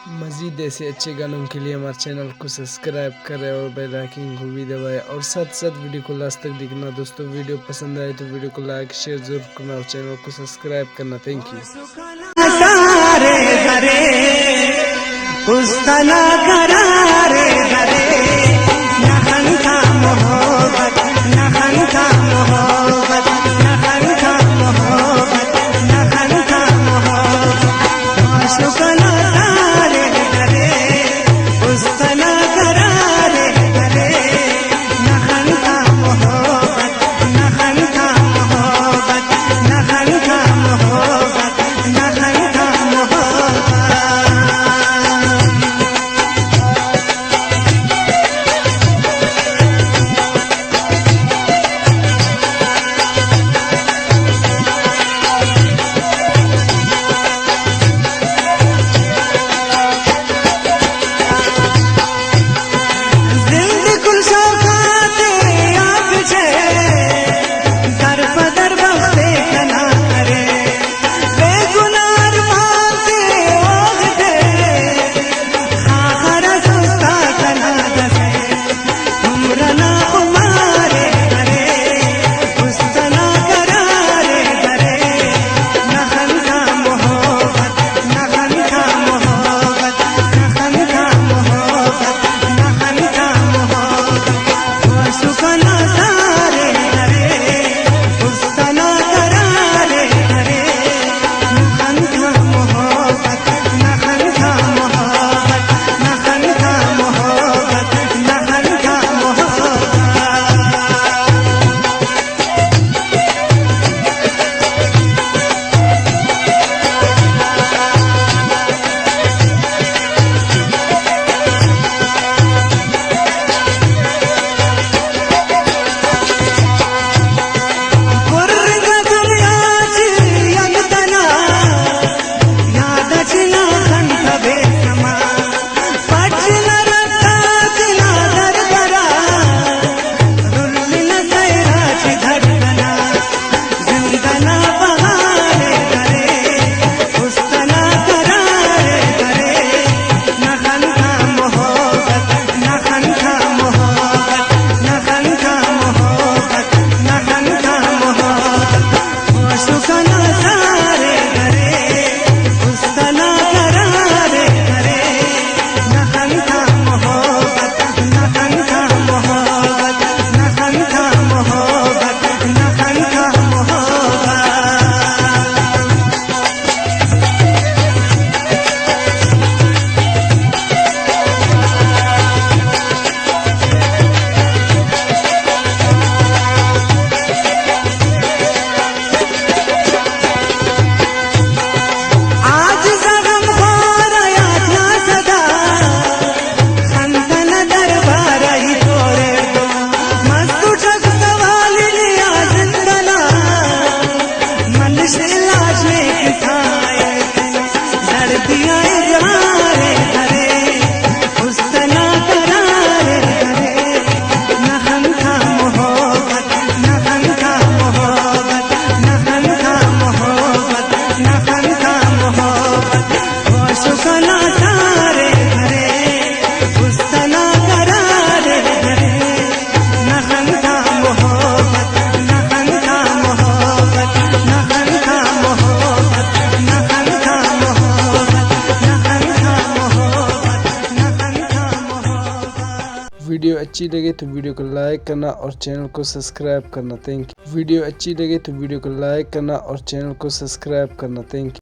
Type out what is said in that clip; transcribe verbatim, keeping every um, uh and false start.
مزید ایسے اچھے گانوں کے لیے ہمارے چینل کو سبسکرائب کرے اور بیل آئیکن کو بھی دبائے، اور ساتھ ساتھ ویڈیو کو لاسٹ تک دیکھنا دوستو۔ ویڈیو پسند آئے تو ویڈیو کو لائک، شیئر ضرور کرنا اور چینل کو سبسکرائب کرنا۔ تھینک یو۔ سارے درے، اس تنا قرار درے، نہ خنکا محبت، نہ خنکا محبت، نہ خنکا محبت، نہ خنکا محبت۔ عاشقانا سارے درے، اس تنا قرار درے، نہ خنکا محبت، نہ خنکا محبت، نہ خنکا محبت، نہ خنکا محبت۔ زند کل شوق آتے آپ چے، در پہ در بخت کنا ارے، بے گناہ ارمان تے اوغ تے، خاخر سستا کنا دسے۔ عمر نا خمارے درے، است نا قرارے درے، نہ خنکا محبت، نہ خنکا محبت، نہ خنکا محبت، نہ خنکا محبت۔ عاشقانا سارے درے، است نا قرارے درے، نہ خنکا محبت، نہ خنکا محبت، نہ خنکا محبت، نہ خنکا محبت۔ ویڈیو اچھی لگے تو ویڈیو کو لائک کرنا اور چینل کو سبسکرائب کرنا۔ تھینک یو۔ ویڈیو اچھی لگے تو ویڈیو کو لائک کرنا اور چینل کو سبسکرائب کرنا۔ تھینک یو۔